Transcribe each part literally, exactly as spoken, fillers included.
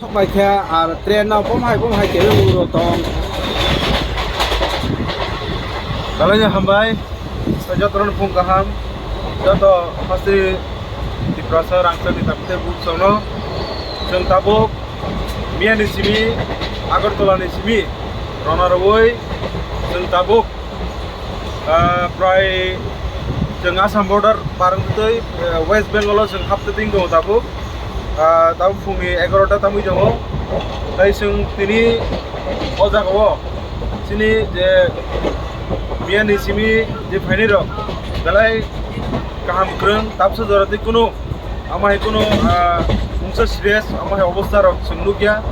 Sok bai khe ar train no bom hai bom hai khe uro tong. Belai no hambai, joto no phung kaham, joto hasteni Tiprasa rangchak ni tapte buk chwng no. Chwng tabuk miya ni simi, Agartala ni simi, rona rwui chwng tabuk Ah, prai chwng Assam border parwng twi, eh, West Bengal o chwng haptwi tongo tabuk. Ah, tabuk phungni egarota tangwi tongo. Tai chwng tini o jagao chini je miyani simi je phainai rok belai kaham kwrwng, tabsa jora twi kunu Ama hai kunu, ah, mungsa serious, ama hai obostha rok chwng nukya.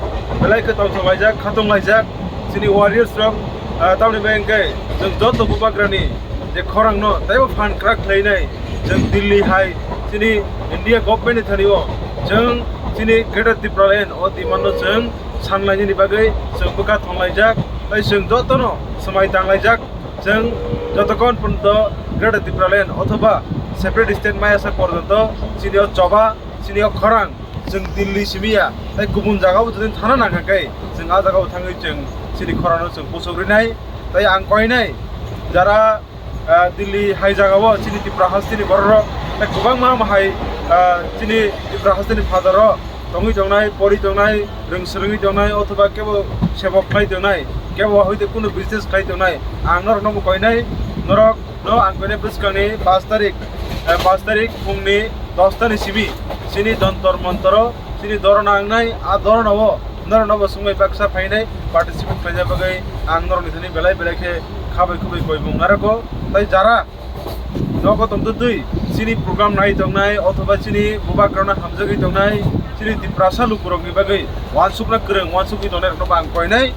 Belai khe tongthok laijak, khatong laijak, chini warriors rok, ah, tamoni bai hwnkhe chwng joto bubagrani je khorang no taibo phan kwrak khlainai, chwng Delhi hai chini India government ni thani o chwng chini Greater Tipraland o demand no chwng sanlainani bagwi chwng bwkha thonglaijak, tei chwng jotono swmai tanglaijak. Chwng jotokhon porjonto Greater Tipraland othoba separate state maya sak porjonto chini o choba, chini o khorang chwng Delhi simi ya, tei kubun jagao jodi thana nangkha khe chwng a jagao thangwi chwng chini khorangno chwng pusok rinai. Tei ang koinai jara, ah, Delhi hai jagao chini Tipra hasteni bororok tei kwbangma hai, ah, chini Tipra hasteni phatarrok tongwi tongnai, pori tongnai, rwng swrwngwi tongnai, othoba kebo sebok khlai tongnai, kebo hoite kunu business khlai tongnai, ang norokno bo koinai, norokno ang koinai bwskangni pash tarik, eh, pash tarik phungni dosta ni simi chini Jantar Mantaro chini dhorna wngnai, a dhornao norokno bo swngbai baksa phainai participate khlaina bagwi ang norokni thani belai belai khe khabai khubai koimung narwkgo. Tai jara nogo tongtwtwi chini program nai tongnai othoba chini bubagrano hamjagwi tongnai, chini Tiprasa lukurokni bagwi uansukna kwrwng uansukwi tongnairokno bo ang koinai.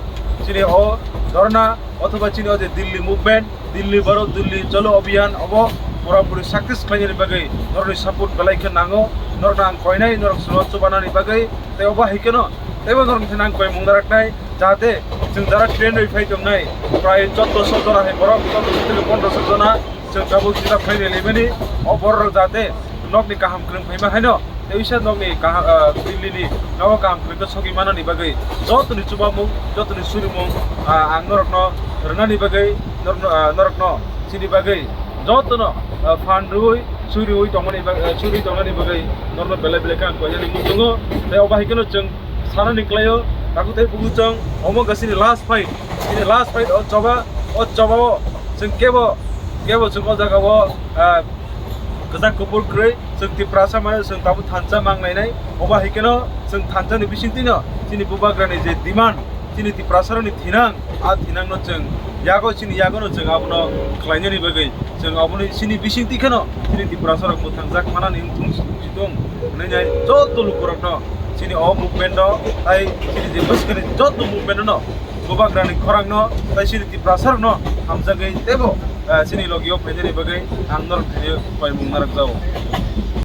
Chini o dhorna othoba chini o je Delhi movement, Delhi Baro Delhi Chalo Abhiyan obo pura puri success khlainani bagwi norokni support belai khe nango, norokno ang koinai, norok chwngno chubanani bagwi. Tei obo hai kheno teibo norokni thani ang koimung naraknai, jahate chwng jara train rwi phai tongnai, prai chauddosho jora hai borok, chauddosho theke pondrosho jona, chwng tabuk jila phai rwlaimani, o borok rok jahate nokni kaham kwrwng phaima haino, tei uisa nokni kaham, ah, Delhi ni nogo kaham kwrwng khe sogwi manani bagwi jotoni chubamung, jotoni surimung, ah, ang norokno rwnani bagwi, norokno, ah, norokno chini bagwi jotono, ah, phan rwui, suriui tongmani bag-, ah, suriui tongnani bagwi norokno belai belai khe ang koinani muchungo. Tei obo hai kheno chwng sanani kwlaio, takhuk tei bukuchwng omo wngkha chini last fight, chini last fight o choba, o chobao chwng kebo, kebo chwng o jagao, ah, kwchak kuphur kwrwi chwng Tiprasa mano chwng tabuk thansa manglainai. Obo hai kheno chwng thansani bisingtwino chini bubagrani je demand, chini Tiprasarokni thinang, a thinangno chwng yago, chini yagono chwng abono khlainani bagwi chwng aboni chini bisingtwi kheno chini Tiprasarok mwthangjak manani wngthung si tong hwnwi nai joto lukurokno chini o movement-o tai chini je bwskangni joto movement-no bubagrani khorangno tai chini Tiprasarokno hamjagwi teibo, eh, chini logio phainani bagwi ang norok thani koimung narwkjago.